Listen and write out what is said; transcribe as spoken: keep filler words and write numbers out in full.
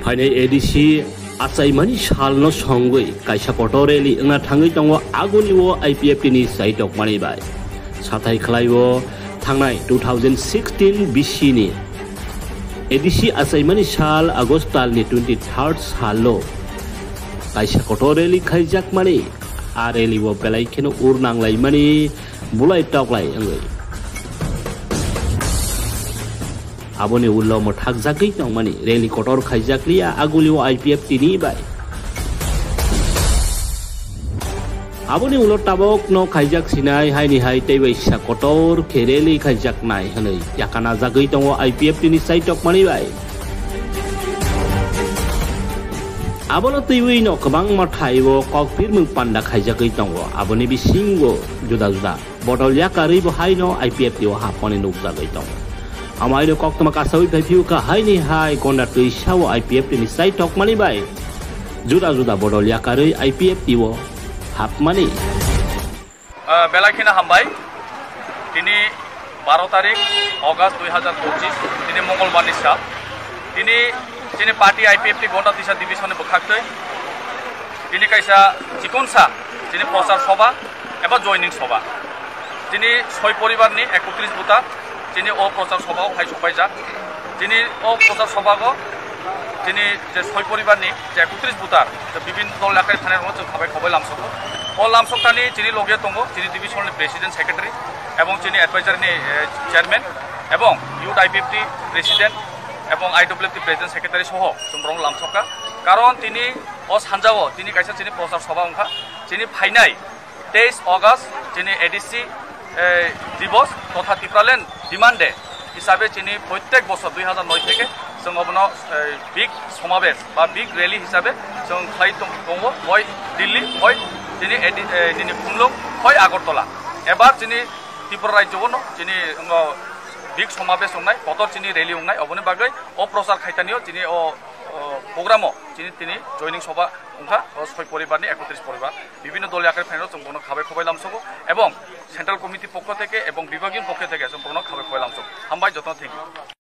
Phainai A D C achaimani salno songwi kaisa kotor rally wngna thangwi tongo Agulio I P F T ni saitokmani bai. Sathai khlaio thangnai two thousand sixteen B C ni A D C achaimani sal August talni twenty-third salno kaisa kotor rally khaijakmani, a rally o belai kheno ur nanglaimani bulai toklai wngwi. Aboni ulo mwthakjagwi tongmani rally kotor khaijakliya Agulio I P F T ni bai. Aboni ulo tabokno khaijak sinai haini hai tei bai sa kotor khe rally khaijaknai hwnwi yakanajagwi tongo I P F T ni saitokmani bai. Abono twiwi no kwbangma thai o kok phirmung panda khaijagwi tongo. Aboni bisingo juda juda bodol yakarwi bo haino I P F T o hapmani nukjagwi tongo. Amaino koktwma kasawi phai phiu kha haini hai gonda twisa o I P F T ni saitokmani bai juda juda bodol yakarwi I P F T o hapmani. Ah, belai kheno hambai. Tini baro tarik August dui hazar pochis, tini Mongolbar ni sal. Tini chini party I P F T Gonda Tisa division ni bwkhaktwi tini kaisa chikonsa chini prochar sobha eba joining sobha. Tini soi poribar ni ekotris buta chini o prochar sobha o phai sokpaijak. Chini o prochar sobha o chini je soi poribar ni je ekotris buta je bibin dol yakarwi thanai rokno chwng khabai khobai lamsogo. O lamsoktani chini loge tongo chini division ni president secretary ebong chini advisory ni, eh, chairman ebong youth I P F T president ebong I W F T president secretary soho chwng borokno lamsokha. Karon tini o sanjao tini kaisa chini prochar sobha wngkha. Chini phainai teis August chini A D C, eh, Divos totha Tipraland Demand Day hisabe chini proitek bosor dui hazar noi theke chwng obono, eh, big somabesh ba big rally hisabe chwng khlai tong-, tongo hoi Delhi, hoi chini A D, eh, nini Khumlung, hoi Agartala. Ebar chini Tripura rajyo bono chini, um, big somabesh wngnai, kotor chini rally wngnai, oboni bagwi o prochar khaitanio chini o, o program o chini tini joining sobha wngkha, o soi poribar ni ekotris poribar. Bibhinno dol yakarwi phainai rok chwng bono khabai khobai lamsogo ebong central committee pokho theke ebong bibhagiyo pokho theke chwng bono khabai khobai lamsogo. Hambai jotono, thank you.